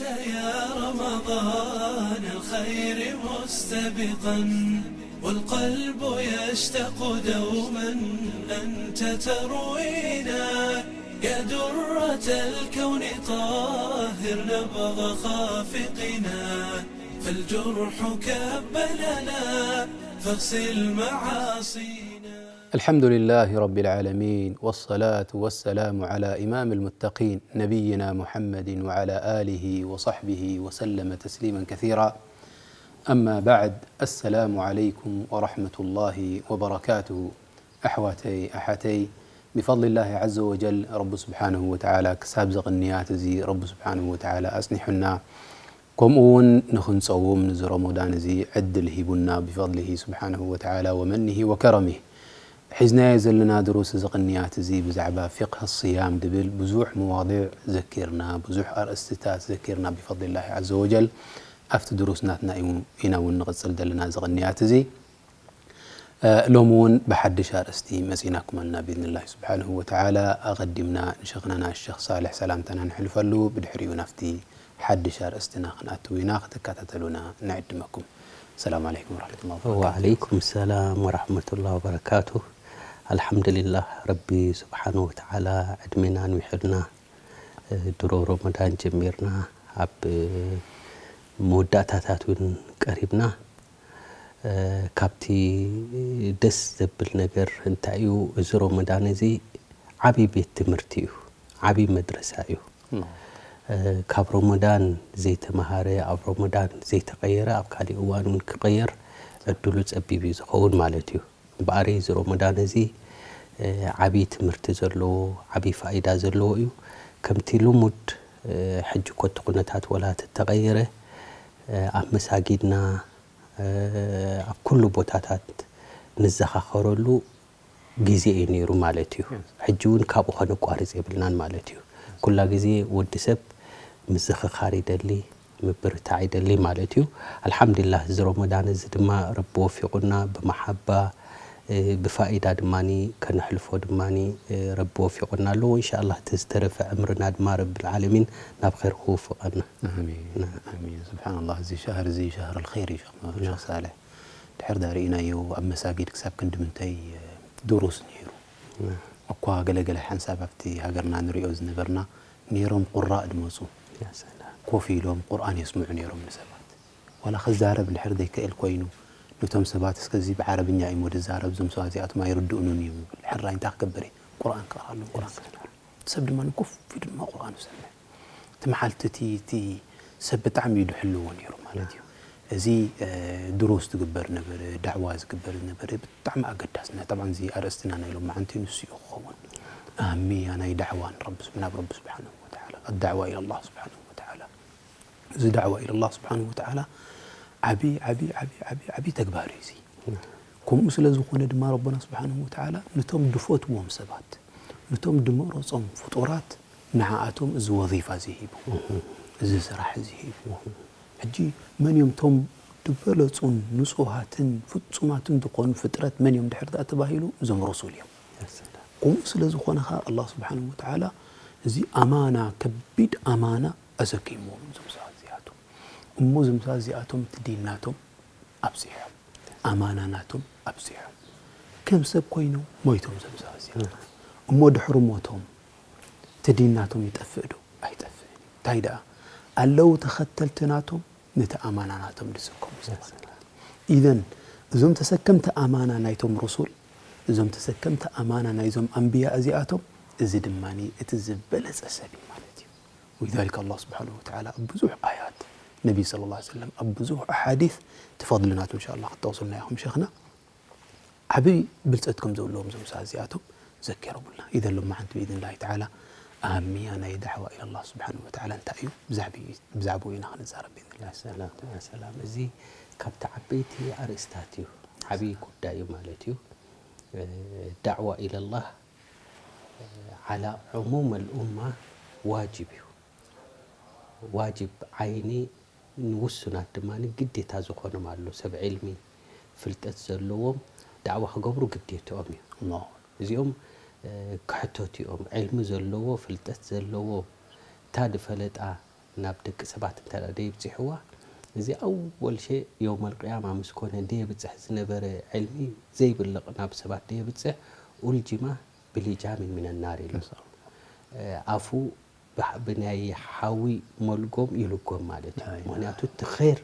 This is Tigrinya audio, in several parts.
يا رمضان الخير مستبقا، والقلب يشتاق دوما أنت تروينا. يا درة الكون طهر نبض خافقنا، فالجرح كب لنا فاغسل معاصينا. الحمد لله رب العالمين، والصلاة والسلام على إمام المتقين نبينا محمد وعلى آله وصحبه وسلم تسليما كثيرا. أما بعد، السلام عليكم ورحمة الله وبركاته. ኣሕዋተይ ኣሓተይ፣ ብፈضل الله عز وجل ረቢ ስብሓንሁ ወተዓላ ክሳብ እዚ ቅንያት እዚ ረቢ ስብሓንሁ ወተዓላ ኣጽኒሑና፣ ከምኡ እውን ንኽንጸውም ንዚ ረመዳን እዚ ዕድል ሂቡና ብፈضله سبحانه وتعالى ومنه وكرمه። ሒዝናዮ ዘለና ድሩስ እዚ ቅንያት እዚ ብዛዕባ ፊቅህ ስያም ድብል ብዙሕ መዋዲዕ ዘኪርና፣ ብዙሕ ኣርእስትታት ዘኪርና ብፈضل الله عز وجل። ኣብቲ ድሩስ ናትና እዩ ኢና እውን ንቕጽል ዘለና እዚ ቅንያት እዚ። እ፣ ሎሚ እውን ብሓድሽ ኣርእስቲ መጺናኩም ኣለና ብኢዝንላሂ ስብሓንሁ ወተዓላ። ኣቐዲምና ንሸኽናና ሸኽ ሳልሕ ሰላምታና ንሕልፈሉ፣ ብድሕሪኡ ናብቲ ሓድሽ ኣርእስትና ክንኣትው ኢና፣ ክትከታተሉና ንዕድመኩም። ሰላም ዓለይኩም ወረሕመቱላሂ ወበረካቱ። ወዓለይኩም ሰላም ወረሕመቱላሂ ወበረካቱ። ኣልሓምዱሊላህ፣ ረቢ ስብሓንሁ ወተዓላ ዕድሜና ኣንዊሑልና፣ እ፣ ድሮ ረመዳን ጀሚርና፣ ኣብ መወዳእታታት እውን ቀሪብና። እ፣ ካብቲ ደስ ዘብል ነገር እንታይ እዩ፣ እዚ ረመዳን እዚ ዓብዪ ቤት ትምህርቲ እዩ፣ ዓብዪ መድረሳ እዩ። እ፣ ካብ ረመዳን ዘይተምሃረ፣ ኣብ ረመዳን ዘይተቐየረ፣ ኣብ ካሊእ እዋን እውን ክቐየር ዕድሉ ጸቢብ እዩ ዝኸውን ማለት እዩ። እምበኣር እዚ ረመዳን እዚ፣ እ፣ ዓብዪ ትምህርቲ ዘለዎ፣ ዓብዪ ፋይዳ ዘለዎ እዩ። ከምቲ ልሙድ፣ እ፣ ሕጂ ኮቲ ኩነታት ወላ ተተቐየረ፣ እ፣ ኣብ መሳጊድና፣ እ፣ ኣብ ኩሉ ቦታታት ንዘኻኸረሉ ግዜ እዩ ነይሩ ማለት እዩ። ሕጂ እውን ካብኡ ከነቋርጽ የብልናን ማለት እዩ። ኩላ ግዜ ወዲ ሰብ ምዝኽኻር ይደሊ፣ ምብርታዕ ይደሊ ማለት እዩ። ኣልሓምዱሊላህ፣ እዚ ረመዳን እዚ ድማ ረቢ ወፊቑና ብመሓባ፣ እ፣ ብፋኢዳ ድማኒ ከነሕልፎ ድማኒ፣ እ፣ ረቢ ወፊቑና ኣለዎ። ኢንሻኣላህ፣ እቲ ዝተረፈ ዕምርና ድማ ረብል ዓለሚን ናብ ኸይር ክውፍቐና። ኣሚን፣ ና። ኣሚን። ስብሓንላህ፣ እዚ ሸህር እዚ ሸህር ልኸይር እዩ፣ ሸኽ፣ ና። ሸኽ ሳልሕ። ድሕር ዳ ርኢናዮ፣ ኣብ መሳጊድ ክሳብ ክንዲ ምንታይ፣ እ፣ ድሩስ ነይሩ። ና። እኳ ገለገለ ሓንሳብ ኣብቲ ሃገርና ንሪኦ ዝነበርና፣ ነይሮም ቁራእ ድመጹ። ያ ሰላም። ኮፍ ኢሎም ቁርኣን የስምዑ ነይሮም ንሰባት። ዋላ ክዛረብ እንድሕር ዘይክእል ኮይኑ፣ ነቶም ሰባት፣ "እስከ እዚ ብዓረብኛ እዩ እሞ ዝዛረብ፣ እዞም ሰባት እዚኣቶም ኣይርድኡንን እዮም" ይብል። ሕራይ እንታይ ክገብር እየ? ቁርኣን ክቕርኣሎም፣ ቁርኣን ክሰምዖም። ሰብ ድማ ኮፍ ኢሉ ድማ ቁርኣን ይሰምዕ። እቲ መዓልቲ እቲ፣ እቲ ሰብ ብጣዕሚ እዩ ድሕልዎ ነይሩ ማለት እዩ። እዚ፣ እ፣ ድሩስ ዝግበር ነበረ፣ ዳዕዋ ዝግበር ዝነበረ ብጣዕሚ ኣገዳሲ ነ-፣ ጠብዓን እዚ ኣርእስትና ናይ ሎም መዓንቲ ንሱ እዩ ክኸውን። ኣህምያ ናይ ዳዕዋ ንረቢ ስብ-፣ ናብ ረቢ ስብሓንሁ ወተዓላ፣ ኣዳዕዋ ኢለላህ ስብሓንሁ ወተዓላ። እዚ ዳዕዋ ኢለላህ ስብሓንሁ ወተዓላ ዓቢ፣ ዓቢ፣ ዓቢ፣ ዓቢ፣ ዓቢ ተግባር እዩ እዚ። ከምኡ ስለ ዝኾነ ድማ ረበና ስብሓንሁ ወተዓላ ነቶም ድፈትዎም ሰባት፣ ነቶም ድመረጾም ፍጡራት ንዓኣቶም እዚ ወዚፋ እዚ ሂቡ፣ እዚ ስራሕ እዚ ሂቡ። ሕጂ መን እዮም እቶም ዝበለጹን ንጹሃትን ፍጹማትን ዝኾኑ ፍጥረት መን እዮም ድሕር ደኣ ተባሂሉ? እዞም ሩሱል እዮም። ከምኡ ስለ ዝኾነ ኸኣ ኣላህ ስብሓንሁ ወተዓላ እዚ ኣማና፣ ከቢድ ኣማና ኣሰኪምዎም እዞም ሰባት እዚኣቶም። እሞ እዞም ሰባት እዚኣቶም እቲ ዲን ናቶም ኣብጺሖም፣ ኣማና ናቶም ኣብጺሖም። ከም ሰብ ኮይኖም ሞይቶም እዞም ሰባት እዚኣቶም። እሞ ድሕሪ ሞቶም እቲ ዲን ናቶም ይጠፍእ ዶ? ኣይጠፍእን እዩ። እንታይ ደኣ? ኣለዉ ተኸተልቲ ናቶም ነቲ ኣማና ናቶም ዝስከሙ ሰባት። ኢዘን እዞም ተሰከምቲ ኣማና ናይቶም ሩሱል፣ እዞም ተሰከምቲ ኣማና ናይዞም ኣንብያ እዚኣቶም፣ እዚ ድማ እቲ ዝበለጸ ሰብ እዩ ማለት እዩ። ወሊዛሊክ ኣላህ ስብሓንሁ ወተዓላ ኣብ ብዙሕ ኣያት፣ ነቢ ሰለላሁ ዐለይሂ ወሰለም ኣብ ብዙሕ ኣሓዲት፣ እቲ ፈድሊ ናቱ እንሻ ኣላህ ክትጠቕሱልና ኢኹም ሸኽና፣ ዓብዪ ብልጸት ከም ዘለዎም እዞም ሰባት እዚኣቶም ዘኪሮምልና። ኢዘን ሎማዓንቲ ብኢዝንላሂ ተዓላ ኣህምያ ናይ ዳዕዋ ኢለላህ ስብሓንሁ ወተዓላ እንታይ እዩ? ብዛዕባ፣ ብዛዕባኡ ኢና ክንዛረብ ብኢዝንላህ። ያ ሰላም፣ ያ ሰላም። እዚ ካብቲ ዓበይቲ ኣርእስታት እዩ፣ ዓብዪ ጉዳይ እዩ ማለት እዩ። እ፣ ዳዕዋ ኢለላህ ዓላ ዕሙም ኣልኡማ ዋጅብ እዩ። ዋጅብ ዓይኒ ንውሱናት ድማ ግዴታ ዝኾኖም ኣሎ። ሰብ ዕልሚ ፍልጠት ዘለዎም ዳዕዋ ክገብሩ ግዴትኦም እዩ። እዚኦም፣ እ፣ ክሕተቱ እዮም። ዕልሚ ዘለዎ፣ ፍልጠት ዘለዎ፣ እታ ዝፈለጣ ናብ ደቂ ሰባት እንተ ደኣ ደየብጺሕዋ፣ እዚ ኣወል ሸእ የውመል ቅያማ ምስ ኮነ ደየብጽሕ ዝነበረ ዕልሚ ዘይብልቕ ናብ ሰባት ደየብጽሕ፣ ኡልጂማ ብሊጃሚን ሚነ ናር ኢሉ። ኣፉ ብሓ-፣ ብናይ ሓዊ መልጎም ይልጎም ማለት እዩ። ምኽንያቱ እቲ ኸይር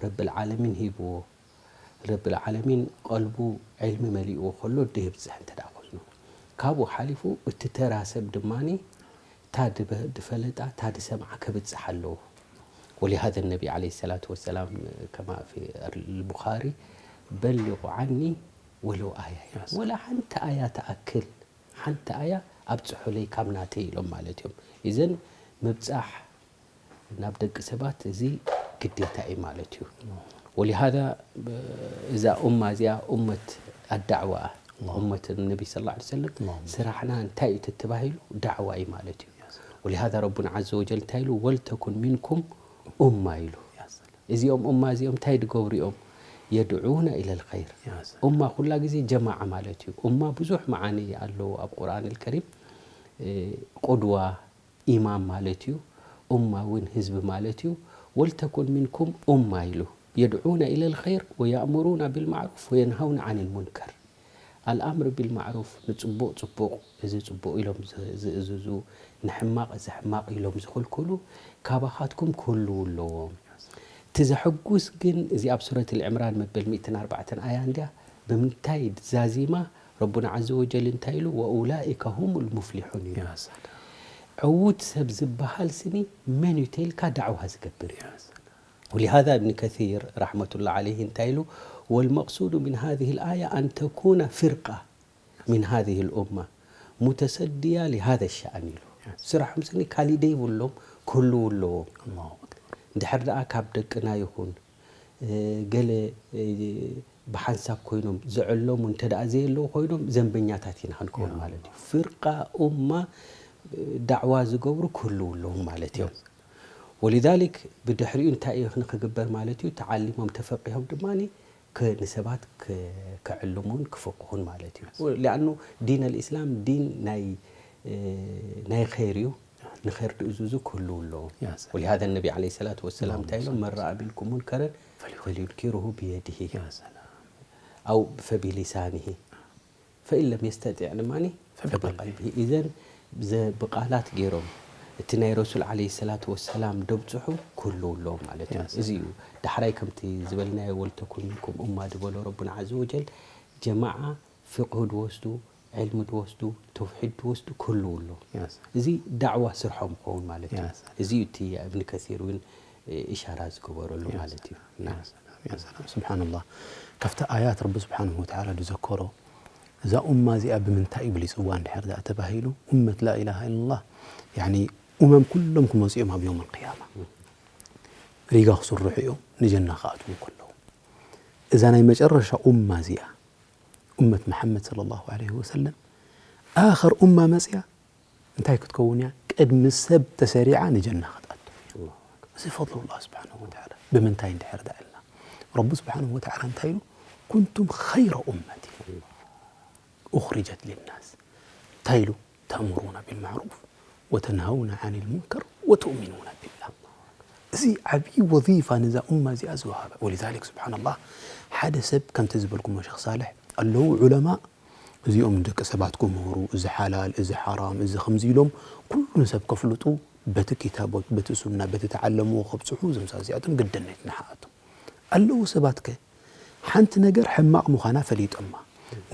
ረብል ዓለሚን ሂብዎ። ረብል ዓለሚን ቀልቡ ዕልሚ መሊእዎ ከሎ ደየብጽሕ እንተ ደኣ ኮይኑ። ካብኡ ሓሊፉ እቲ ተራ ሰብ ድማኒ እታ ድበ-፣ ድፈለጣ፣ እታ ድሰምዓ ከብጽሕ ኣለዎ። ወሊሃዘ ነቢ ዓለይሂ ሰላቱ ወሰላም ከማ ፊ ልቡኻሪ፣ "በሊቑ ዓኒ ወለው ኣያ" ኢሉ። ወላ ሓንቲ ኣያ ትኣክል፣ ሓንቲ ኣያ ኣብጽሑለይ ካብ ናተይ ኢሎም ማለት እዮም። ኢዘን ምብጻሕ ናብ ደቂ ሰባት እዚ ግዴታ እዩ ማለት እዩ። ወሊሃዛ እዛ ኡማ እዚኣ ኡመት ኣዳዕዋ፣ ኡመት ነቢ ሰለላሁ ዐለይሂ ወሰለም፣ ስራሕና እንታይ እዩ ተተባሂሉ ዳዕዋ እዩ ማለት እዩ። ወሊሃዛ ረቡና ዐዘ ወጀል እንታይ ኢሉ? "ወልተኩን ሚንኩም ኡማ" ኢሉ። እዚኦም ኡማ እዚኦም እንታይ ድገብሩ እዮም? የድዑነ ኢለል ኸይር። ኡማ ኩላ ግዜ ጀማዓ ማለት እዩ። ኡማ ብዙሕ መዓኒ ኣለዎ ኣብ ቁርኣን ኣልከሪም። እ፣ ቁድዋ፣ ኢማም ማለት እዩ። ኡማ እውን ህዝቢ ማለት እዩ። "ወልተኩን ሚንኩም ኡማ" ኢሉ። "የድዑነ ኢለል ኸይር ወየእምሩና ቢልማዕሩፍ ወየንሃውና ዓኒል ሙንከር።" ኣልኣምር ቢልማዕሩፍ፣ ንጽቡቕ ጽቡቕ፣ እዚ ጽቡቕ ኢሎም ዝ-፣ ዝእዝዙ፣ ንሕማቕ እዚ ሕማቕ ኢሎም ዝኽልክሉ፣ ካባኻትኩም ክህልዉ ኣለዎም። እቲ ዘሐጉስ ግን፣ እዚ ኣብ ሱረት ኣልዕምራን መበል ሚእትን ኣርባዕተን ኣያ እንድያ፣ ብምንታይ ዛዚማ? ረቡና ዐዘ ወጀል እንታይ ኢሉ? "ወኡላኢከ ሁሙል ሙፍሊሑን" ኢሉ። ያ ሰላም። ዕዉት ሰብ ዝበሃል ስኒ መን እዩ ተይልካ ዳዕዋ ዝገብር እዩ። ያ ሰላም። ወሊሃዛ እብን ከሲር ረሕመቱላህ ዐለይሂ እንታይ ኢሉ? "ወልመቅሱዱ ሚን ሃዚሂል ኣያ ኣን ተኩነ ፊርቃ ሚን ሃዚሂል ኡማ ሙተሰድያ ሊሃዘ ሸኣን" ኢሉ። ስራሖም ስኒ ካሊእ ደይብሎም ክህልዉ ኣለዎም። ኣላሁ ኣክበር። እንድሕር ደኣ ካብ ደቅና ይኹን፣ እ፣ ገለ፣ እ፣ ብሓንሳብ ኮይኖም ዝዕለሙ እንተ ደኣ ዘየለዉ ኮይኖም ዘንበኛታት ኢና ክንከውን ያ ማለት እዩ። ኣላህ። ፍርቃ ኡማ፣ እ፣ ዳዕዋ ዝገብሩ ክህልዉ ኣለዎም ማለት እዮም። ወሊዛሊክ ብድሕሪኡ እንታይ እዩ ንክግበር ማለት እዩ? ተዓሊሞም ተፈቂሆም ድማኒ ክ-፣ ንሰባት ክ-፣ ክዕልሙን ክፍቅሁን ማለት እዩ። ሊኣኑ ዲን ኣልኢስላም ዲን ናይ፣ እ፣ ናይ ኸይር እዩ። ንኸይር ድእዙዙ ክህልዉ ኣለዎም። ያ ሰላም። ወሊሃዛ ነቢ ዓለይሂ ሰላቱ ወሰላም ኣላሁመ እንታይ ኢሎም? ሰሊ "መን ረኣ ሚንኩም ሙንከረን ፈልዩንኪርሁ ቢየዲሂ ያ ሰላም። ኣው ፈቢሊሳኒሂ ፈኢን ለም የስተጢዕ" ድማኒ ፈቢቀልቢ። ፈቢቀልቢሂ። ኢዘን ዘ-፣ ብቃላት ገይሮም እቲ ናይ ረሱል ዓለይሂ ሰላቱ ወሰላም ደብጽሑ ክህልዉ ኣለዎም ማለት እዩ። ያ ሰላም። እዚ እዩ ዳሕራይ ከምቲ ዝበልናዮ "ወልተኩን ሚንኩም ኡማ" ዝበሎ ረቡና ዐዘ ወጀል፣ ጀማዓ ፍቅህ ድወስዱ፣ ዕልሚ ድወስዱ፣ ተውሒድ ድወስዱ ክህልዉ ኣለዎም። ያ ሰላም። እዚ ዳዕዋ ስርሖም ክኸውን ማለት እዩ። ያ ሰላም። እዚ እዩ እቲ እብን ከሲር እውን፣ እ፣ ኢሻራ ዝገበረሉ ያ ማለት እዩ። ሰላም። ያ ናም። ሰላም። ያ ሰላም። ስብሓንላህ። ካብቲ ኣያት ረቢ ስብሓንሁ ወተዓላ ዝዘከሮ፣ እዛ ኡማ እዚኣ ብምንታይ እዩ ብሊጽዋ እንድሕር ደኣ ተባሂሉ፣ ኡመት ላኢላሃ ኢለላህ፣ ያዕኒ ኡመም ኩሎም ክመጹ እዮም ኣብ የውም ኣልቅያማ። ሪጋ ክስርሑ እዮም፣ ንጀና ክኣትዉ ከለዉ። እዛ ናይ መጨረሻ ኡማ እዚኣ፣ ኡመት መሓመድ ሰለላሁ ዐለይሂ ወሰለም፣ ኣኸር ኡማ መጽያ እንታይ ክትከውን እያ? ቅድሚ ሰብ ተሰሪዓ ንጀና ክትኣቱ። እዚ ፈድሉ ኣላህ ስብሓንሁ ወተዓላ። ብምንታይ እንድሕር ደኣ ኢልና፣ ረቢ ስብሓንሁ ወተዓላ እንታይ ኢሉ? "ኩንቱም ኸይረ ኡመቲ ኡኽሪጀት ሊናስ" እንታይ ኢሉ? "ተእምሩና ቢልማዕሩፍ ወተንሃውና ዓኒል ሙንከር ወቱእሚኑና ቢላህ።" እዚ ዓብዪ ወዚፋ ነዛ ኡማ እዚኣ ዝወሃበ። ወሊዛሊክ ስብሓንላህ፣ ሓደ ሰብ ከምቲ ዝበልኩሞ ሸኽ ሳልሕ ኣለዉ ዑለማ፣ እዚኦም ደቂ ሰባት ክምህሩ፣ እዚ ሓላል፣ እዚ ሓራም፣ እዚ ከምዚ ኢሎም ኩሉ ንሰብ ከፍልጡ በቲ ኪታቦት፣ በቲ ሱና፣ በቲ ተዓለምዎ ከብጽሑ እዞም ሰባት እዚኣቶም ግደነት ንሓኣቶም። ኣለዉ ሰባት ከ ሓንቲ ነገር ሕማቕ ምዃና ፈሊጦማ፣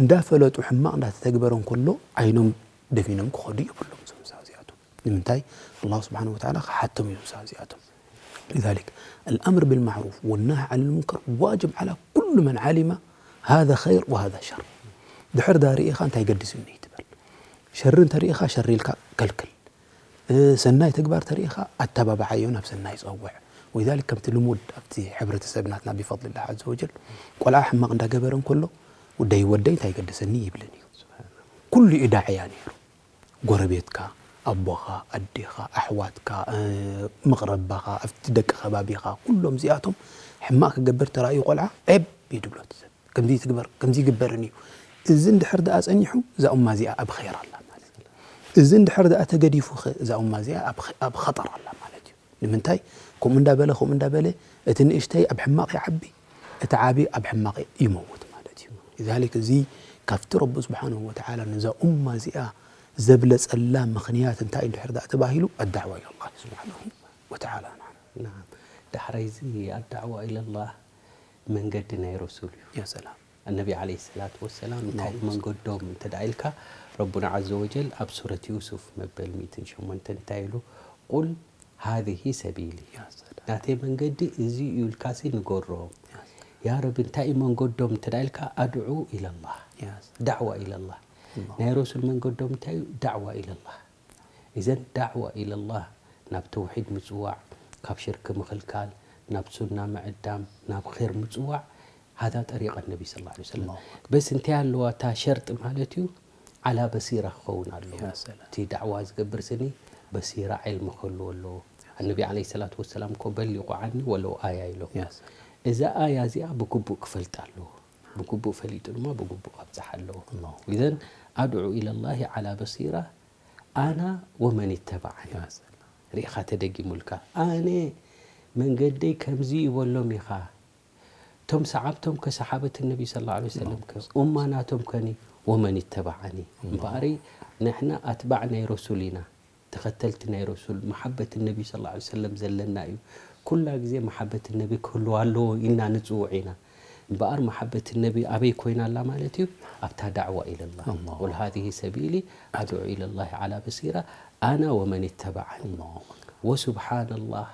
እንዳፈለጡ ሕማቕ እንዳተተግበረ እንከሎ ዓይኖም ደፊኖም ክኸዱ የብሎም እዞም ሰባት እዚኣቶም። ንምንታይ? ኣላህ ስብሓነሁ ወተዓላ ክሓቶም እዩ እዞም ሰባት እዚኣቶም። لذلك الأمر بالمعروف والنهي عن المنكر واجب على كل من علم هذا خير وهذا شر። ድሕር ዳ ርኢኻ እንታይ ገዲሱኒ ትበል። ሸሪ እንተ ርኢኻ ሸሪ ኢልካ ከልክል። እ፣ ሰናይ ተግባር ተርኢኻ ኣተባብዓዮ፣ ናብ ሰናይ ጸውዕ። ولذلك ከምቲ ልሙድ ኣብቲ ሕብረተሰብ ናትና ብፈድልላህ ዐዘ ወጀል፣ ቆልዓ ሕማቕ እንዳገበረ እንከሎ፣ "ወደይ፣ ወደይ እንታይ ይገድሰኒ?" ይብልን እዩ። ኩሉ እዩ ዳዕያ ነይሩ። ጎረቤትካ፣ ኣቦኻ፣ ኣዴኻ፣ ኣሕዋትካ፣ እ፣ መቕረባኻ፣ ኣብቲ ደቂ ከባቢኻ፣ ኩሎም እዚኣቶም ሕማቕ ክገብር ተራእዩ ቆልዓ፣ "ዔብ" እዩ ድብሎ እቲ ሰብ። ከምዚ ትግበር፣ ከምዚ ይግበርን እዩ። እዚ እንድሕር ደኣ ጸኒሑ፣ እዛ ኡማ እዚኣ ኣብ ኸይር ኣላ ማለት እዩ። እዚ እንድሕር ደኣ ተገዲፉ ኸ፣ እዛ ኡማ እዚኣ ኣብ ኸ-፣ ኣብ ኸጠር ኣላ ማለት እዩ። ንምንታይ? ከምኡ እንዳበለ ከምኡ እንዳበለ እቲ ንእሽተይ ኣብ ሕማቕ ይዓቢ፣ እቲ ዓቢ ኣብ ሕማቕ ይመውት ማለት እዩ። ሊዛሊክ እዚ ካብቲ ረቢ ስብሓንሁ ወተዓላ ነዛ ኡማ እዚኣ ዘብለጸላ ምኽንያት እንታይ እንድሕር ደኣ ተባሂሉ ኣዳዕዋ ኢለላህ ስብሓንሁ ወተዓላ። ናዓም። ናዓም። ዳሕራይ እዚ ኣዳዕዋ ኢለላህ መንገዲ ናይ ረሱል እዩ። ያ ሰላም። ነቢ ዓለይሂ ሰላቱ ወሰላም እንታይ እዩ መንገዶም እንተ ደኣ ኢልካ፣ ረቡና ዓዘ ወጀል ኣብ ሱረት ዩሱፍ መበል ሚእትን ሸሞንተን እንታይ ኢሉ? ቁል ሃዚሂ ሰቢሊ፣ ናተይ መንገዲ እዚ እዩ ኢልካሲ ንገሮም። ያ ረቢ እንታይ እዩ መንገዶም እንተ ደኣ ኢልካ፣ ኣድዑ ኢለላህ፣ ዳዕዋ ኢለላህ። ናይ ረሱል መንገዶም እንታይ እዩ? ዳዕዋ ኢለላህ። ኢዘን ዳዕዋ ኢለላህ፣ ናብ ተውሒድ ምጽዋዕ፣ ካብ ሽርክ ምኽልካል፣ ናብ ሱና ምዕዳም፣ ናብ ኼር ምጽዋዕ፣ ሃዛ ጠሪቀ ነቢ ስለ ላ ሰለም። በስ እንታይ ኣለዋ እታ ሸርጢ ማለት እዩ? ዓላ በሲራ ክኸውን ኣለዎ። እቲ ዳዕዋ ዝገብር ስኒ በሲራ ዕልሚ ክህልዎ ኣለዎ። ኣነቢ ዓለይሂ ሰላቱ ወሰላም እኮ በሊቁ ዓኒ ወለው ኣያ ኢሎም። እዛ ኣያ እዚኣ ብግቡእ ክፈልጣ ኣለዎ። ብግቡእ ፈሊጡ ድማ ብግቡእ ከብፅሓ ኣለዎ። ኢዘን ኣድዑ ኢለላሂ ዓላ በሲራ ኣና ወመን ይተበዓኒ። ሪኢኻ ተደጊሙልካ። ኣነ መንገደይ ከምዚ እዩ በሎም ኢኻ። እቶም ሰዓብቶም ከ ሰሓበት ነቢ ስለ ላ ሰለም ከ ኡማ ናቶም ከኒ ወመን ይተበዓኒ። እምበኣሪ ንሕና ኣትባዕ ናይ ረሱል ኢና። ተኸተልቲ ናይ ረሱል መሓበት ነቢ ስለ ላ ሰለም ዘለና እዩ። ኩላ ግዜ መሓበት ነቢ ክህልዋ ኣለዎ ኢልና ንፅውዕ ኢና። እምበኣር መሓበት ነቢ ኣበይ ኮይና ኣላ ማለት እዩ? ኣብታ ዳዕዋ ኢለላ። ቁል ሃዚህ ሰቢሊ ኣድዑ ኢለላሂ ዓላ በሲራ ኣና ወመን ይተበዓኒ። ወሱብሓነላህ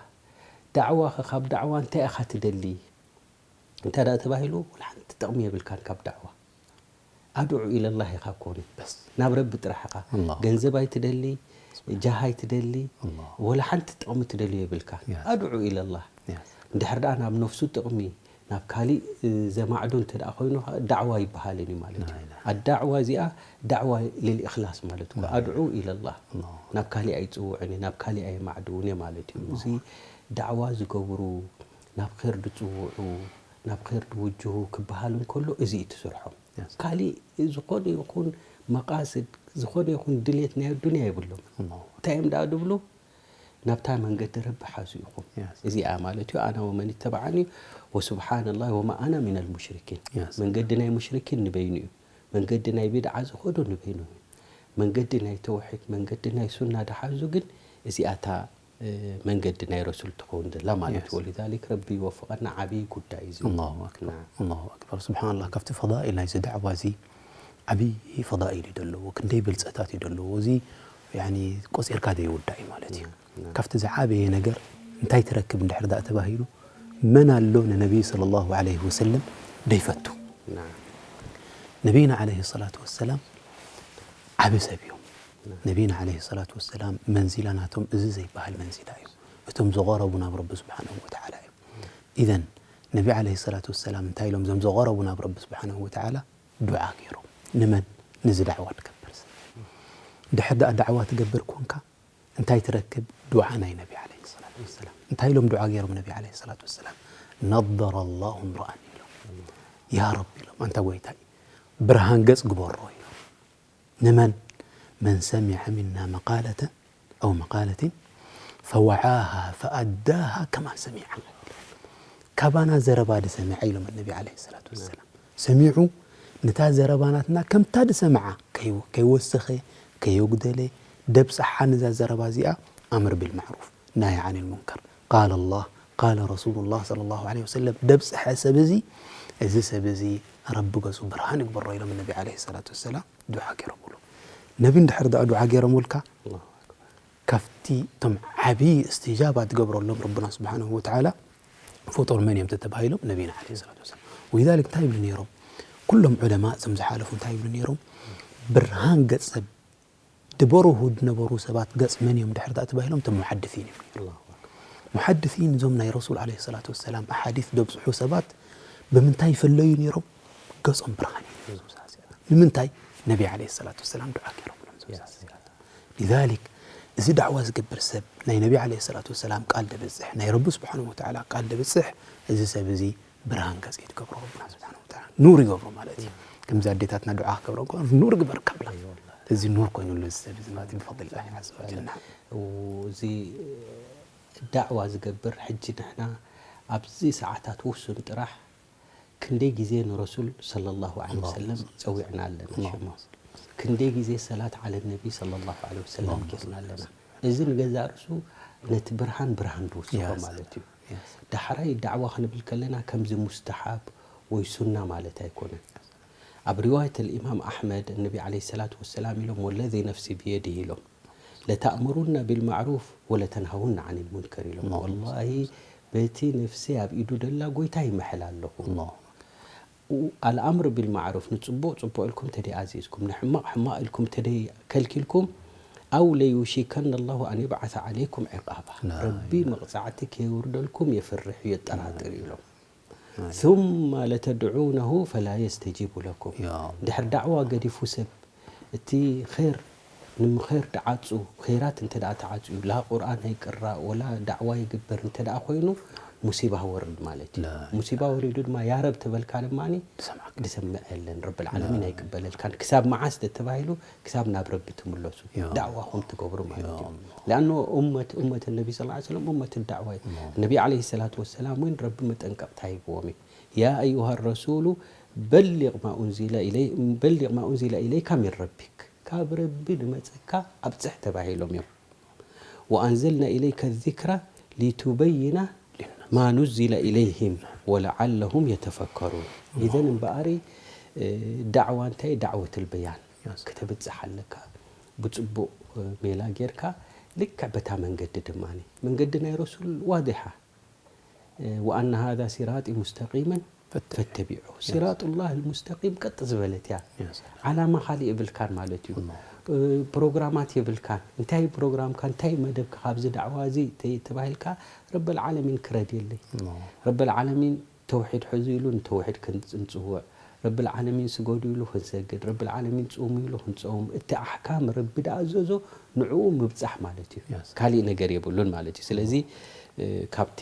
ዳዕዋ ኸ ካብ ዳዕዋ እንታይ ኢኻ ትደሊ? እንታይ ደኣ ተባሂሉ ወላ ሓንቲ ጥቕሚ የብልካን ካብ ዳዕዋ። ኣድዑ ኢለላህ ኢኻ ኮኒ በስ ናብ ረቢ ጥራሕ ኢኻ። ገንዘብ ኣይትደሊ፣ ጃህ ኣይትደሊ፣ ወላ ሓንቲ ጥቕሚ ትደልዮ የብልካ። ኣድዑ ኢለላህ። እንድሕር ደኣ ናብ ነፍሱ ጥቕሚ ናብ ካሊእ ዘማዕዱ እንተ ደኣ ኮይኑ ዳዕዋ ይበሃልን እዩ ማለት እዩ። ኣዳዕዋ እዚኣ ዳዕዋ ልልእክላስ ማለት እኮ ኣድዑ ኢለላህ። ናብ ካሊእ ኣይፅውዕን እየ፣ ናብ ካሊእ ኣየማዕድውን እየ ማለት እዩ። እዚ ዳዕዋ ዝገብሩ፣ ናብ ር ድፅውዑ፣ ናብ ር ድውጅሁ ክበሃል እንከሎ እዚ እዩ ትስርሖም። ካሊእ ዝኾነ ይኹን መቃስድ፣ ዝኾነ ይኹን ድልየት ናይ ኣዱንያ የብሎም። እንታይ እዮም ደኣ ድብሉ? ናብታ መንገዲ ረቢ ሓዙ ኢኹም። እዚኣ ማለት እዩ ኣና ወመን ይተበዓኒ ወሱብሓነላህ ወማ ኣና ሚነል ሙሽሪኪን። መንገዲ ናይ ሙሽሪኪን ንበይኑ እዩ። መንገዲ ናይ ቢድዓ ዝኸዱ ንበይኑ እዩ። መንገዲ ናይ ተውሒድ፣ መንገዲ ናይ ሱና ድሓዙ ግን እዚኣታ መንገዲ ናይ ረሱል ትኸውን ዘላ ማለት እዩ። ወሊዛሊክ ረቢ ይወፍቐና። ዓብዪ ጉዳይ እዩ። ኣላሁ ኣክበር። ስብሓንላህ፣ ካብቲ ፈዳኢል ናይዚ ዳዕዋ እዚ ዓብዪ ፈዳኢል እዩ ዘለዎ። ክንደይ ብልፀታት እዩ ዘለዎ። እዚ ያኒ ቆፂርካ ዘይውዳእ እዩ ማለት እዩ። ካብቲ ዝዓበየ ነገር እንታይ ትረክብ እንድሕር ዳኣ ተባሂሉ፣ መን ኣሎ ንነቢይ ሰለላሁ ዓለይሂ ወሰለም ደይፈቱ? ነቢይና ዓለይሂ ሰላቱ ወሰላም ዓቢ ሰብ እዮም። ነቢይና ዓለይሂ ሰላቱ ወሰላም መንዚላ ናቶም እዚ ዘይበሃል መንዚላ እዩ። እቶም ዝቐረቡ ናብ ረቢ ስብሓንሁ ወተዓላ እዮም። ኢዘን ነቢ ዓለይሂ ሰላቱ ወሰላም እንታይ ኢሎም? እዞም ዝቐረቡ ናብ ረቢ ስብሓንሁ ወተዓላ ዱዓ ገይሮም። ንመን? ንዚ ዳዕዋ ትገብር ሰብ። ድሕር ደኣ ዳዕዋ ትገብር ኮንካ እንታይ ትረክብ? ዱዓ ናይ ነቢ ዓለይሂ ሰላቱ ወሰላም። እንታይ ኢሎም ዱዓ ገይሮም ነቢ ዓለይሂ ሰላቱ ወሰላም? ነደረ ላሁ እምረኣን ኢሎም። ያ ረቢ ኢሎም፣ ኣንታ ጎይታይ ብርሃን ገጽ ግበሮ ኢሎም። ንመን? መን ሰሚዐ ሚና መቃለተ ኣው መቃለትን ፈወዓሃ ፈኣዳሃ ከማ ሰሚዐ። ካባና ዘረባ ድሰምዐ ኢሎም ነቢ ዓለይሂ ሰላቱ ወሰላም። ሰሚዑ ነታ ዘረባ ናትና ከምታ ድሰምዓ ከይ- ከይወሰኸ ከየጉደለ ደብፅሓ። ነዛ ዘረባ እዚኣ ኣምር ቢልማዕሩፍ ናሂ ዓኒል ሙንከር ቃለ ላህ ቃለ ረሱሉላህ ሰለላሁ ዓለይሂ ወሰለም ደብፅሐ ሰብ እዚ፣ እዚ ሰብ እዚ ረቢ ገፁ ብርሃን ይግበሮ ኢሎም ነቢ ዓለይሂ ሰላቱ ወሰላም ዱዓ ገይሮምሉ። ነቢ እንድሕር ደኣ ዱዓ ገይሮምልካ ካብቲ እቶም ዓብዪ እስትጃባ ትገብረሎም ረቡና ስብሓንሁ ወተዓላ ፍጡር መን እዮም ተተባሂሎም ነቢና ዓለይሂ ሰላቱ ወሰላም። ወሊዛሊክ እንታይ ይብሉ ነይሮም? ኩሎም ዑለማ እዞም ዝሓለፉ እንታይ ይብሉ ነይሮም? ብርሃን ገጽ ሰብ ድበርሁ ዝነበሩ ሰባት ገጽ መን እዮም ድሕር ደኣ ተባሂሎም እቶም ሙሓድሲን እዮም ነይሮም። ሙሓድሲን እዞም ናይ ረሱል ዓለይሂ ሰላቱ ወሰላም ኣሓዲስ ዘብጽሑ ሰባት ብምንታይ ይፈለዩ ነይሮም? ገጾም ብርሃን እዩ ነይሩ። ንምንታይ? ነቢ ዓለይሂ ሰላቱ ወሰላም ዱዓ ገይሮምሎም። ሊዛሊክ እዚ ዳዕዋ ዝገብር ሰብ ናይ ነቢ ዓለይሂ ሰላቱ ወሰላም ቃል ደብጽሕ፣ ናይ ረቢ ስብሓነሁ ወተዓላ ቃል ደብጽሕ፣ እዚ ሰብ እዚ ብርሃን ገጽ እዩ ትገብሮ ረብና ስብሓነሁ ወተዓላ። ኑር ይገብሮ ማለት እዩ። ከምዚ ኣዴታትና ዱዓ ክገብሮ እንከሎ ኑር ግበር ካብላ። እዚ ኑር ኮይኑሉ እዚ ሰብ እዚ ማለት እዩ ብፈድሊላሂ ዓዘ ወጀል። ናዓም። እዚ ዳዕዋ ዝገብር ሕጂ ንሕና ኣብዚ ሰዓታት ውሱን ጥራሕ ክንደይ ግዜ ንረሱል ሰለላሁ ዐለይሂ ወሰለም ጸዊዕና ኣለና። ሸማ ክንደይ ግዜ ሰላት ዓለ ነቢ ሰለላሁ ዐለይሂ ወሰለም ጌርና ኣለና። እዚ ንገዛእ ርእሱ ነቲ ብርሃን ብርሃን ድውስኾ ማለት እዩ። ዳሕራይ ዳዕዋ ክንብል ከለና ከምዚ ሙስተሓብ ወይ ሱና ማለት ኣይኮነን። ኣብ ሪዋየት ልኢማም ኣሕመድ ነቢ ዓለይሂ ሰላቱ ወሰላም ኢሎም ወለዚ ነፍሲ ብየድህ ኢሎም ለተእምሩና ቢልማዕሩፍ ወለተንሃውና ዓን ልሙንከር ኢሎም። ወላሂ በቲ ነፍሲ ኣብ ኢዱ ደላ ጎይታ ይምሕል ኣለኹ። ኣልኣምር ቢልማዕሩፍ ንጽቡቕ ጽቡቕ ኢልኩም ተደይ ኣዚዝኩም ንሕማቕ ሕማቕ ኢልኩም ተደይ ከልኪልኩም ኣው ለዩሺከነ ላሁ ኣን የብዓሰ ዓለይኩም ዕቃባ ረቢ መቕጻዕቲ ከየውርደልኩም የፍርሕ እዩ የጠራጥር ኢሎም። ثم لتدعونه فلا يستجيب لكم ድሕር ዳዕዋ ገዲፉ ሰብ እቲ ር ንኸር ድዓጹ ራት እንተ ተዓጽዩ ላ ቁርኣን ኣይቅራእ ወላ ዳዕዋ ይግበር እንተ ኮይኑ ሙሲባ ወርድ ማለት እዩ። ሙሲባ ወሪዱ ድማ ያረብ ተበልካ ድማ ድሰምዕ የለን ረብል ዓለሚን ኣይቅበለልካን። ክሳብ መዓስ ተተባሂሉ ክሳብ ናብ ረቢ ትምለሱ ዳዕዋኹም ትገብሩ ማለት እዩ። لأنه أمة أمة النبي صلى الله عليه وسلم أمة الدعوة እዩ። ነቢ عليه الصلاة والسلام እውን ረቢ መጠንቀቕታ ሂብዎም እዩ። يا أيها الرسول بلغ ما أنزل إلي بلغ ما أنزل إليك من ربك ካብ ረቢ ንመፀካ ኣብፅሕ ተባሂሎም እዮም። وأنزلنا إليك الذكر لتبين ما نزل إليهم ولعلهم يتفكرون إذن እምበኣሪ ዳዕዋ እንታይ ዳዕወት ልበያን ከተብፅሕ ኣለካ ብፅቡቕ ሜላ ጌርካ ልክዕ በታ መንገዲ ድማ መንገዲ ናይ ረሱል ዋዲሓ وأن هذا صراطي مستقيما فاتبعوه صراط الله المستقيم ቀጥ ዝበለት እያ። ዓላማ ካሊእ የብልካን ማለት እዩ። ፕሮግራማት የብልካን። እንታይ ፕሮግራምካ እንታይ መደብካ ካብዚ ዳዕዋ እዚ ተባሂልካ ረበል ዓለሚን ክረድየለይ ረበል ዓለሚን ተውሒድ ሕዙ ኢሉ ንተውሒድ ክንጽውዕ ረብል ዓለሚን ስገዱ ኢሉ ክንሰግድ ረብል ዓለሚን ጽሙ ኢሉ ክንጸውም እቲ ኣሕካም ረቢ ድኣዘዞ ንዕኡ ምብጻሕ ማለት እዩ። ካሊእ ነገር የብሉን ማለት እዩ። ስለዚ ካብቲ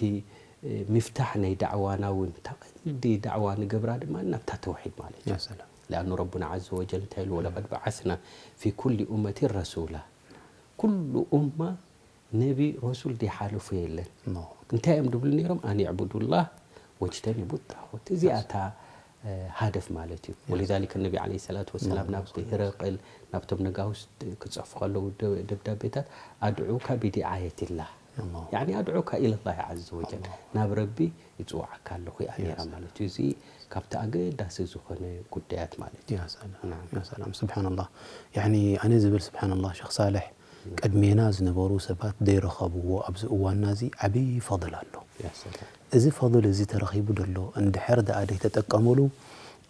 ሚፍታሕ ናይ ዳዕዋና እውን እታ ቀንዲ ዳዕዋ ንገብራ ድማ ናብታ ተውሒድ ማለት እዩ። لأنه ربنا عز وجل እንታይ ኢሉ ولقد بعثنا في كل أمة رسولا ኩሉ ኡማ ነቢ ረሱል ዘይሓለፎ የለን። እንታይ እዮም ድብሉ ነይሮም? ኣን ዕቡዱላህ ወጅተኒቡ ጣኹት። እዚኣ እታ ሃደፍ ማለት እዩ። ወሊዛሊክ ነቢ ዓለይሂ ሰላቱ ወሰላም ናብ ሂረቅል ናብቶም ነጋውስ ክፀፉ ከለዉ ደብዳቤታት ኣድዑካ ቢዲዓየትላህ ያኒ ኣድዑካ ኢለላህ ዓዘ ወጀል ናብ ረቢ ይፅውዓካ ኣለኹ እያ ነይራ ማለት እዩ። እዚ ካብቲ ኣገዳሲ ዝኾነ ጉዳያት ማለት እዩ። ያ ሰላም፣ ያ ሰላም። ስብሓንላህ። ያኒ ኣነ ዝብል ስብሓንላህ ሸኽ ሳልሕ ቅድሜና ዝነበሩ ሰባት ዘይረኸብዎ ኣብዚ እዋንና እዚ ዓብዪ ፈضል ኣሎ። እዚ ፈضል እዚ ተረኺቡ ደሎ እንድሕር ደኣ ዘይተጠቀምሉ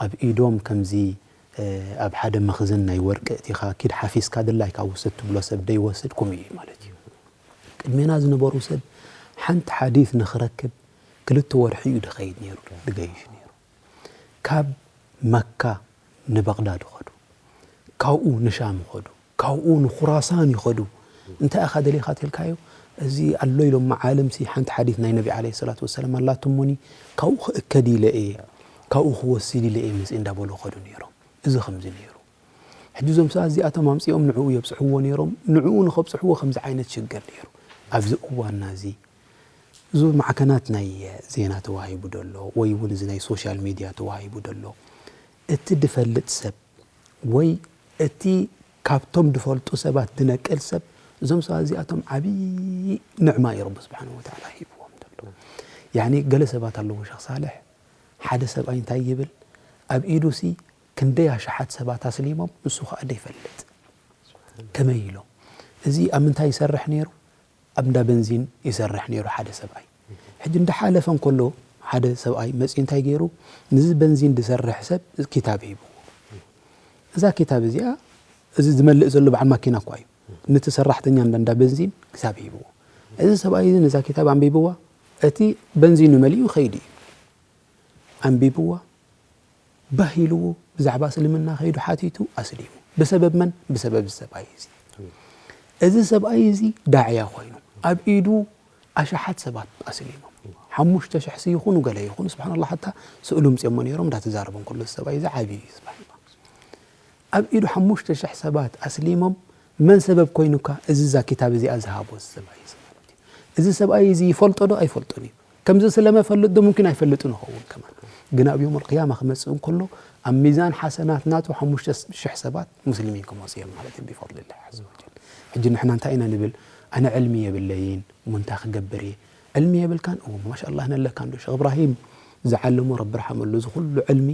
ኣብ ኢዶም ከምዚ ኣብ ሓደ መኽዝን ናይ ወርቂ እቲኻ ኪድ ሓፊዝካ ድላይካ ውሰድ ትብሎ ሰብ ደይወስድ ከምኡ እዩ ማለት እዩ። ቅድሜና ዝነበሩ ሰብ ሓንቲ ሓዲት ንኽረክብ ክልተ ወርሒ እዩ ድኸይድ ነይሩ ድገይሽ ነይሩ። ካብ መካ ንበቕዳድ ይኸዱ፣ ካብኡ ንሻም ይኸዱ፣ ካብኡ ንኹራሳን ይኸዱ። እንታይ ኢኻ ደሊኻ ተልካዮ? እዚ ኣሎ ኢሎም መዓልምሲ ሓንቲ ሓዲት ናይ ነቢ ዓለይሂ ሰላቱ ወሰላም ኣላትሞኒ ካብኡ ክእከድ ኢለ እየ፣ ካብኡ ክወስድ ኢለ እየ መፅእ እንዳበሉ ኸዱ ነይሮም። እዚ ከምዚ ነይሩ። ሕጂ እዞም ሰባት እዚኣቶም ኣምፂኦም ንዕኡ የብፅሕዎ ነይሮም። ንዕኡ ንኸብፅሕዎ ከምዚ ዓይነት ሽግር ነይሩ። ኣብዚ እዋንና እዚ እዚ ማዕከናት ናይ ዜና ተዋሂቡ ደሎ ወይ እውን እዚ ናይ ሶሻል ሚድያ ተዋሂቡ ደሎ እቲ ድፈልጥ ሰብ ወይ እቲ ካብቶም ድፈልጡ ሰባት ድነቅል ሰብ እዞም ሰባት እዚኣቶም ዓብዪ ንዕማ እዩ ረቢ ስብሓን ወተዓላ ሂብዎም ደሎ። ያኒ ገለ ሰባት ኣለዎ ሸኽ ሳልሕ ሓደ ሰብኣይ እንታይ ይብል ኣብ ኢዱሲ ክንደይ ኣሽሓት ሰባት ኣስሊሞም ንሱ ከዓ ደይፈልጥ ከመይ ኢሎም እዚ ኣብ ምንታይ ይሰርሕ ነይሩ ኣብ እንዳ በንዚን ይሰርሕ ነይሩ ሓደ ሰብኣይ። ሕጂ እንዳሓለፈ እንከሎ ሓደ ሰብኣይ መፂኡ እንታይ ገይሩ ንዚ በንዚን ዝሰርሕ ሰብ ኪታብ ሂብዎ። እዛ ኪታብ እዚኣ እዚ ዝመልእ ዘሎ በዓል ማኪና እኳ እዩ። ነቲ ሰራሕተኛ እንዳ እንዳ በንዚን ክታብ ሂብዎ። እዚ ሰብኣይ እዚ ነዛ ኪታብ ኣንቢብዋ እቲ በንዚኑ መሊኡ ይኸይድ እዩ። ኣንቢብዋ ባህ ኢልዎ ብዛዕባ እስልምና ከይዱ ሓቲቱ ኣስሊሙ። ብሰበብ መን? ብሰበብ እዚ ሰብኣይ እዚ። እዚ ሰብኣይ እዚ ዳዕያ ኮይኑ ኣብ ኢዱ ኣሽሓት ሰባት ኣስሊሞም። ሓሙሽተ ሽሕ ሲ ይኹኑ ገለ ይኹኑ ስብሓንላህ ሓታ ስእሉ ምፅኦሞ ነይሮም እንዳተዛረበ እንከሎ እዚ ሰብኣይ እዚ ዓብዪ እዩ ስብሓንላህ። ኣብ ኢዱ ሓሙሽተ ሽሕ ሰባት ኣስሊሞም መን ሰበብ ኮይኑካ እዚ እዛ ኪታብ እዚኣ ዝሃቦ እዚ ሰብኣይ እዚ ማለት እዩ። እዚ ሰብኣይ እዚ ይፈልጦ ዶ ኣይፈልጦን እዩ? ከምዚ ስለመፈልጥ ዶ ሙምኪን ኣይፈልጥን ይኸውን ከማን። ግን ኣብ ዮም ኣልቅያማ ክመጽእ እንከሎ ኣብ ሚዛን ሓሰናት ናቱ ሓሙሽተ ሽሕ ሰባት ሙስሊሚን ክመጹ እዮም ማለት እዩ ብፈድሊላህ ዐዘ ወጀል። ሕጂ ንሕና እንታይ ኢና ንብል? ኣነ ዕልሚ የብለይን እሞ እንታይ ክገብር እየ? ዕልሚ የብልካን? እዎ ማሻኣላህ ነለካ እንዶ ሸኽ እብራሂም ዝዓለሞ ረቢ ርሓመሉ እዚ ኩሉ ዕልሚ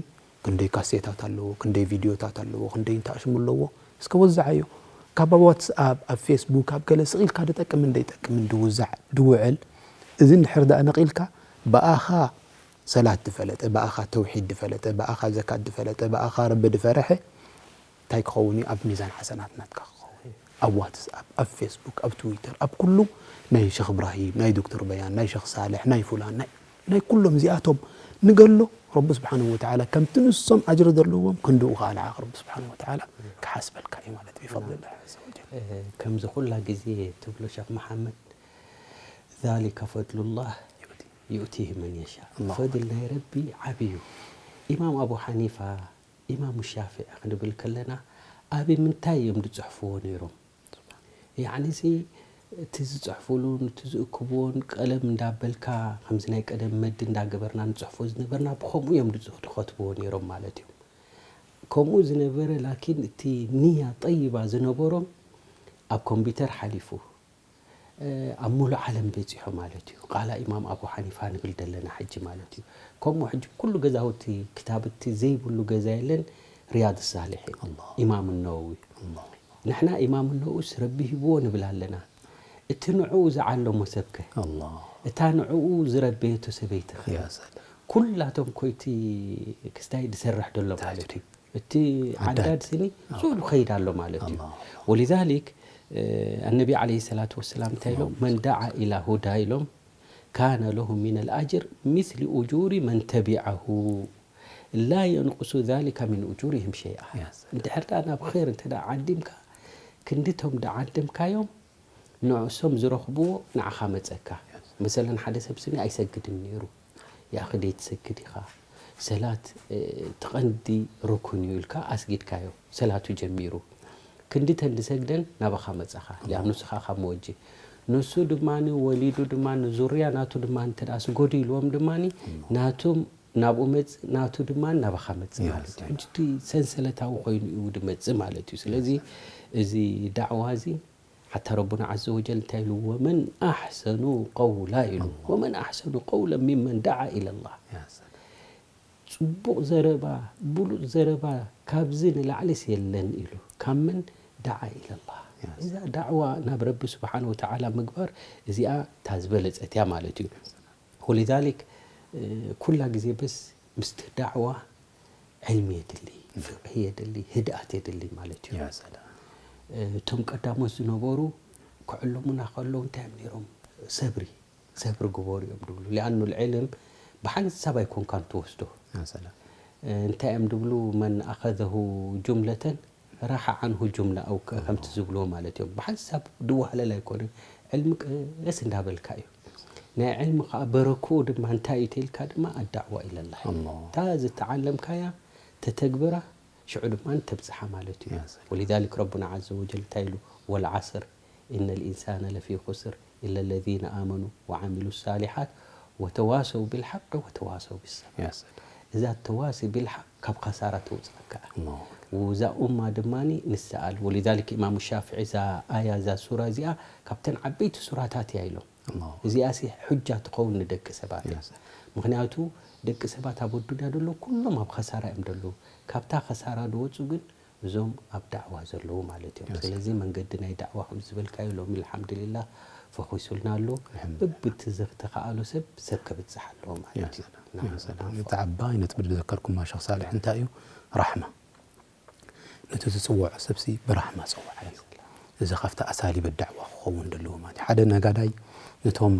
ክንደይ ካሴታት ኣለዎ፣ ክንደይ ቪድዮታት ኣለዎ፣ ክንደይ እንታይ ኣሽሙ ኣለዎ። እስከ ወዛዓዮ። ካብ ኣብ ዋትስኣፕ፣ ኣብ ፌስቡክ፣ ኣብ ገለ ስቕ ኢልካ ድጠቅምን ደይጠቅምን ድውዛዕ ድውዕል። እዚ እንድሕር ደኣ ነቒልካ ብኣኻ ሰላት ድፈለጠ፣ ብኣኻ ተውሒድ ድፈለጠ፣ ብኣኻ ዘካት ድፈለጠ፣ ብኣኻ ረቢ ድፈረሐ እንታይ ክኸውን እዩ ኣብ ሚዛን ሓሰናት ናትካ ክኸውን። ኣብ ዋትስኣፕ፣ ኣብ ፌስቡክ፣ ኣብ ትዊተር፣ ኣብ ኩሉ ናይ ሸኽ እብራሂም፣ ናይ ዶክተር በያን፣ ናይ ሸኽ ሳልሕ፣ ናይ ፉላን፣ ናይ ናይ ኩሎም እዚኣቶም ንገሎ ረቢ ስብሓንሁ ወተዓላ ከምቲ ንሶም ኣጅሪ ዘለዎም ክንድኡ ከዓ ንዓኻ ረቢ ስብሓንሁ ወተዓላ ክሓስበልካ እዩ ማለት እዩ ብፈድሊላህ ዐዘ ወጀል። ከምዚ ኩላ ግዜ ትብሎ ሸኽ መሓመድ ذلك فضل الله يؤتيه من يشاء። ፈድል ናይ ረቢ ዓብዩ። ኢማም ኣቡ ሓኒፋ ኢማሙ ሻፍዒ ክንብል ከለና ኣብ ምንታይ እዮም ዝፅሕፍዎ ነይሮም? ያዕኒ ሲ እቲ ዝፅሕፍሉን እቲ ዝእክብዎን ቀለም እንዳበልካ ከምዚ ናይ ቀደም መዲ እንዳገበርና ንፅሕፎ ዝነበርና ብከምኡ እዮም ዝኸትብዎ ነይሮም ማለት እዩ። ከምኡ ዝነበረ ላኪን እቲ ንያ ጠይባ ዝነበሮም ኣብ ኮምፒውተር ሓሊፉ ኣብ ሙሉእ ዓለም በፂሑ ማለት እዩ። ቃላ ኢማም ኣቡ ሓኒፋ ንብል ደለና ሕጂ ማለት እዩ። ከምኡ ሕጂ ኩሉ ገዛውቲ ክታብቲ ዘይብሉ ገዛ የለን። ሪያድ ሳሊሒን፣ ኢማም ነወዊ። ንሕና ኢማም ነውስ ረቢ ሂብዎ ንብል ኣለና። እቲ ንዕኡ ዝዓለሞ ሰብከ? እታ ንዕኡ ዝረበየቶ ሰበይትኸ? ኩላቶም ኮይቲ ክስታይ ዝሰርሕ ደሎ ማለት እዩ። እቲ ዓዳድ ስኒ ሱዱ ኸይድ ኣሎ ማለት እዩ። ወሊዛሊክ ኣነቢ ዓለይሂ ሰላቱ ወሰላም እንታይ ኢሎም? መን ደዓ ኢላ ሁዳ ኢሎም ካነ ለሁ ሚነል ኣጅር ሚስሊ ኡጁሪ መን ተቢዐሁ ላ የንቁሱ ዛሊካ ሚን ኡጁሪሂም ሸይኣ። እንድሕር ደኣ ናብ ኸይር እንተ ደኣ ዓዲምካ ክንድቶም ደዓደምካዮም ንዕሶም ዝረኽብዎ ንዓኻ መጸካ። መሰለን ሓደ ሰብ ስኒ ኣይሰግድን ነይሩ። ያኺ ደይትሰግድ ኢኻ። ሰላት እቲ ቀንዲ ርኩን እዩ ኢልካ ኣስጊድካዮ። ሰላቱ ጀሚሩ። ክንዲ ተን ዝሰግደን ናባኻ መጻኻ። ሊኣኑ ንስኻ ካብ መወጂ። ንሱ ድማ ወሊዱ ድማ ዙርያ ናቱ ድማ እንተ ደኣ ስገዱ ኢልዎም ድማ ናቱም ናብኡ መጽእ ናቱ ድማ ናባኻ መጽእ ማለት እዩ። ሕጂ እቲ ሰንሰለታዊ ኮይኑ እዩ ዝመጽእ ማለት እዩ። ስለዚ እዚ ዳዕዋ እዚ ሓታ ረቡና ዓዘ ወጀል እንታይ ኢሉ? ወመን ኣሕሰኑ ቀውላ ኢሉ። ወመን ኣሕሰኑ ቀውላ ሚመን ደዓ ኢለላህ። ጽቡቕ ዘረባ፣ ብሉጽ ዘረባ ካብዚ ንላዕሊስ የለን ኢሉ። ካብ መን ደዓ ኢለላህ። እዛ ዳዕዋ ናብ ረቢ ስብሓን ወተዓላ ምግባር እዚኣ እታ ዝበለጸት እያ ማለት እዩ። ወሊዛሊክ ኩላ ግዜ በስ ምስቲ ዳዕዋ ዕልሚ የድሊ፣ ፍቅሂ የድሊ፣ ህድኣት የድሊ ማለት እዩ። እቶም ቀዳሞት ዝነበሩ ክዕለሙና ከለዉ እንታይ እዮም ነይሮም? ሰብሪ፣ ሰብሪ ግበሩ እዮም ድብሉ። ሊኣኑ ልዕልም ብሓንሳብ ኣይኮንካን ትወስዶ። እንታይ እዮም ድብሉ? መን ኣኸዘሁ ጁምለተን ራሓ ዓንሁ ጁምላ ኣው ከምቲ ዝብልዎ ማለት እዮም። ብሓንሳብ ድዋህለል ኣይኮነን። ዕልሚ ቀስ እንዳበልካ እዩ። ናይ ዕልሚ ከዓ በረክኡ ድማ እንታይ እዩ ተልካ ድማ ኣዳዕዋ ኢለላህ። እታ ዝተዓለምካያ ተተግብራ ሽዑ ድማ ተብፅሓ ማለት እዩ። ወሊዛሊክ ረቡና ዓዘ ወጀል እንታይ ኢሉ? ወልዓስር ኢነ ልኢንሳነ ለፊ ኹስር ኢለ ለዚነ ኣመኑ ወዓሚሉ ሳሊሓት ወተዋሰው ቢልሓቅ ወተዋሰው ቢሰብር። እዛ ተዋሲ ቢልሓቅ ካብ ኸሳራ ተውፅኣካ። እዛ ኡማ ድማ ንስኣል ወሊዛሊክ ኢማሙ ሻፍዒ እዛ ኣያ እዛ ሱራ እዚኣ ካብተን ዓበይቲ ሱራታት እያ ኢሎም። እዚኣ ሲ ሑጃ ትኸውን ንደቂ ሰባት እያ። ምክንያቱ ደቂ ሰባት ኣብ ኣዱንያ ደሎ ኩሎም ኣብ ኸሳራ እዮም ደለዉ። ካብታ ኸሳራ ዝወፁ ግን እዞም ኣብ ዳዕዋ ዘለዉ ማለት እዮም። ስለዚ መንገዲ ናይ ዳዕዋ ከም ዝበልካዮ ሎሚ ኣልሓምዱሊላህ ፈኺሱልና ኣሎ። በብቲ ዝተኸኣሎ ሰብ ሰብ ከብፅሕ ኣለዎ ማለት እዩ። እቲ ዓባይ ነጥቢ ዝዘከርኩማ ሸኽ ሳልሕ እንታይ እዩ? ራሕማ። ነቲ ዝፅውዖ ሰብሲ ብራሕማ ፀውዓዮ። እዚ ካብቲ ኣሳሊበ ዳዕዋ ክኸውን ዘለዎ ማለት እዩ። ሓደ ነጋዳይ ነቶም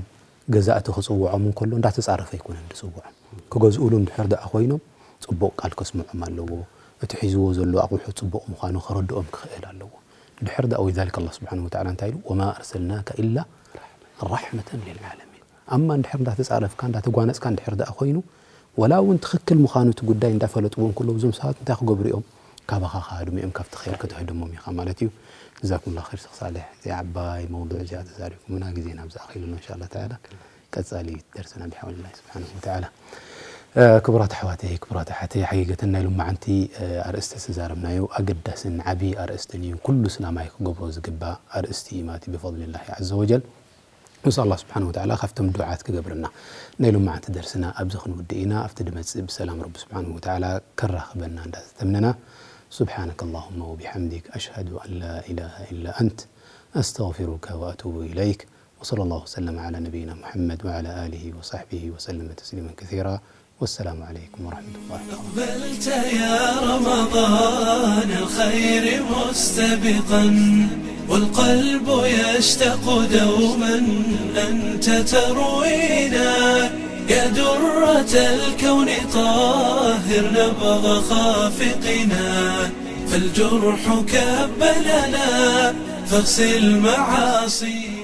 ገዛእቲ ክፅውዖም እንከሎ እንዳተፃረፈ ኣይኮነን ዝፅውዖም። ክገዝኡሉ እንድሕር ደኣ ኮይኖም ፅቡቕ ቃል ከስምዖም ኣለዎ። እቲ ሒዝዎ ዘሎ ኣቑሑ ፅቡቕ ምዃኑ ከረድኦም ክኽእል ኣለዎ። ድሕር ደኣ ወሊዛሊክ ኣላህ ስብሓነሁ ወተዓላ እንታይ ኢሉ? ወማ ኣርሰልናከ ኢላ ራሕመተን ሊልዓለሚን። ኣማ እንድሕር እንዳተፃረፍካ እንዳተጓነፅካ እንድሕር ደኣ ኮይኑ ወላ እውን ትኽክል ምዃኑ እቲ ጉዳይ እንዳፈለጥዎ እንከለዉ እዞም ሰባት እንታይ ክገብሩ እዮም? ናባኻ ከሃድሙ እዮም፣ ካብቲ ኸይር ከተህድሞም ኢኻ ማለት እዩ። ጀዛኩሙላህ ኸይር ሸኽ ሳልሕ፣ እዚኣ ዓባይ መውዱዕ እዚኣ ተዛሪብኩምና፣ ግዜና ኣብዚ ኣኺሉና። እንሻላ ተዓላ ቀጻሊ ደርሰና ብሓውልላህ ስብሓንሁ ወተዓላ። ክቡራት ኣሕዋተይ፣ ክቡራት ኣሓተይ፣ ሓቂቀተን ናይ ሎማዓንቲ ኣርእስቲ ዝተዛረብናዮ ኣገዳስን ዓብዪ ኣርእስትን እዩ። ኩሉ ስላማይ ክገብሮ ዝግባእ ኣርእስቲ እዩ ማለት እዩ ብፈድሊላሂ ዓዘ ወጀል። ንስ ኣላህ ስብሓን ወተዓላ ካብቶም ዱዓት ክገብርና። ናይ ሎማዓንቲ ደርስና ኣብዚ ክንውድእ ኢና። ኣብቲ ድመጽእ ብሰላም ረቢ ስብሓን ወተዓላ ከራኽበና እንዳተተምነና። سبحانك اللهم وبحمدك، أشهد أن لا إله إلا أنت، أستغفرك وأتوب إليك. وصلى الله وسلم على نبينا محمد وعلى آله وصحبه وسلم تسليما كثيرا. والسلام عليكم ورحمة الله وبركاته. أقبلت يا رمضان الخير مستبقا، والقلب يشتاق دوما أنت تروينا. يا درة الكون طهر نبض خافقنا، فالجرح كب لنا فاغسل معاصينا.